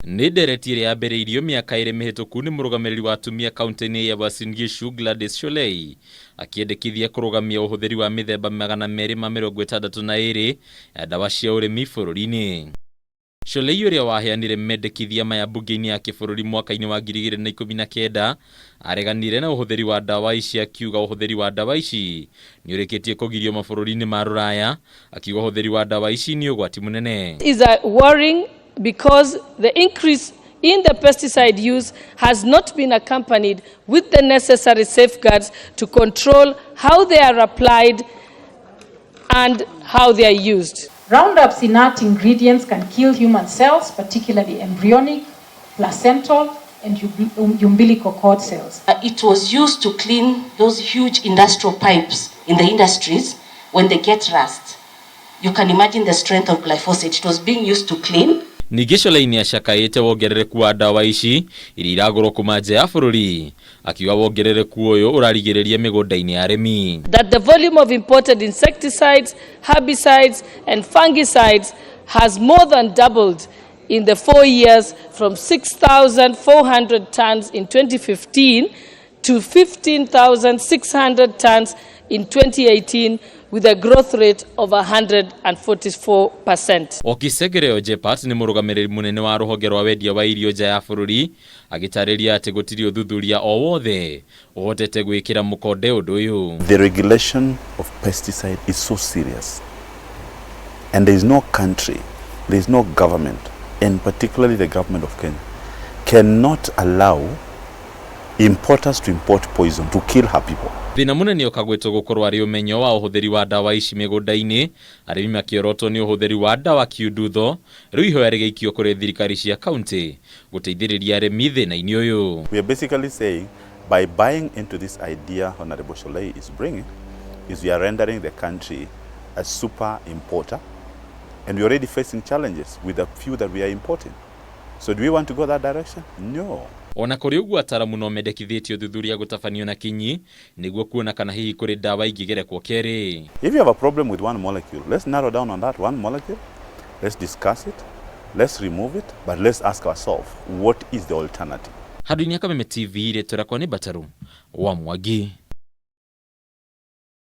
Nĩ ndereti ĩrĩa yambĩrĩirio mĩaka 2 mĩhĩtũku nĩ mũrũgamĩrĩri wa atumia kaunti-inĩ ya Uasin Gishu Gladys Shollei akĩendekithia kũrũgamia ũhũthĩri wa mĩthemba 262 ya ndawa cia ũrĩmi bũrũri-inĩ. Shollei ũrĩa waheanire mendekithia maya mbunge-inĩ ya kĩbũrũri mwaka-inĩ wa 2019 areganire na ũhũthĩri wa ndawa ici akiuga ũhũthĩri wa ndawa ici nĩ ũrĩkĩtie kũgirio mabũrũri-inĩ ma rũraya akiuga ũhũthĩri wa ndawa ici nĩ ũgwati mũnene. Is a worrying because the increase in the pesticide use has not been accompanied with the necessary safeguards to control how they are applied and how they are used. Roundup's inert ingredients can kill human cells, particularly embryonic, placental, and umbilical cord cells. It was used to clean those huge industrial pipes in the industries when they get rust. You can imagine the strength of glyphosate. It was being used to clean. Ningĩ Shollei nĩ acakaĩte wongerereku wa ndawa ici iria iragũrwo kuma nja ya bũrũri akiuga wongerereku ũyũ ũrarigĩrĩria mĩgũnda-inĩ ya arĩmi. That the volume of imported insecticides, herbicides and fungicides has more than doubled in the 4 years from 6,400 tons in 2015 to 15,600 tons in 2018 with a growth rate of 144%. Okisegereo Jepat nĩ mũrũgamĩrĩri mũnene wa rũhonge rwa wendia wa irio nja ya bũrũri agĩtarĩria atĩ gũtirĩ ũthuthuria o wothe ũhotete gwĩkĩra mũkonde ũndũ ũyũ. The regulation of pesticide is so serious and there is no country, there is no government, and particularly the government of Kenya, cannot allow importers to import poison to kill her people. Thĩna mũnene ũkagwetwo gũkorwo arĩ ũmenyo wa ũhũthĩri wa ndawa ici mĩgũnda-inĩ, arĩmi makĩorotwo nĩ ũhũthĩri wa ndawa kiundutho, rĩu ihoya rĩgĩikio kũrĩ thirikari cia kaunti gũteithĩrĩria arĩmi thĩna-inĩ ũyũ. We are basically saying by buying into this idea Honorable Shollei is bringing, is we are rendering the country a super importer, and we're already facing challenges with the few that we are importing. So do we want to go that direction? No. Ona kũrĩ ũguo ataramu no mendekithĩtie ũthuthuria gũtabanio na kinyi nĩguo kuona kana hihi kũrĩ ndawa ingĩgerekwo kerĩ. If you have a problem with one molecule, let's narrow down on that one molecule, let's discuss it, let's remove it, but let's ask ourselves, what is the alternative? Handũ-inĩ ya Kameme TV, rĩtwa rĩakwa nĩ Mbataru wa Mwangi.